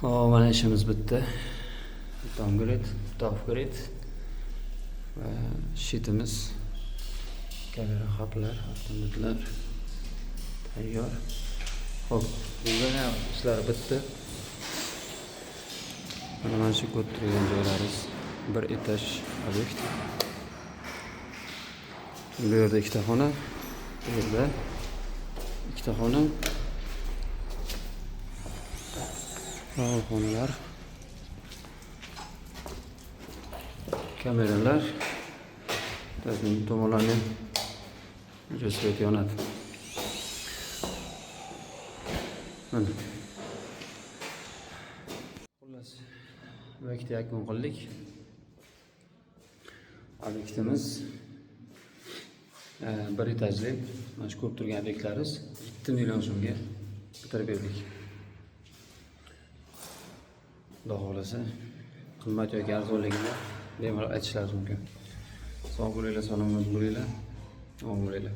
Hop, mana ishimiz bitdi. Downgrade, downgrade va щит imiz, kamera, xablar, avtomatlar tayyor. Xo'p, bizda ham ishlar bitdi. Mana shu ko'rib turgan joylarimiz bir etaj obyekt. Bu yerda ikkita xona, bu yerda ikkita xona. Xonalar. Kameralar. To'g'ri tomonlarni ham свет yonadi. Mana. Xullas, obyektni yakun qildik. Obyektimiz bir etajli. Mana shu ko'rib turgan obyektlarimiz 7 million so'mga bitirib berdik. Xudo xohlasa, qimmat yoki arzonligini bemalol aytishlaringiz mumkin. Sog' bo'linglar, salomat bo'linglar, omon bo'linglar.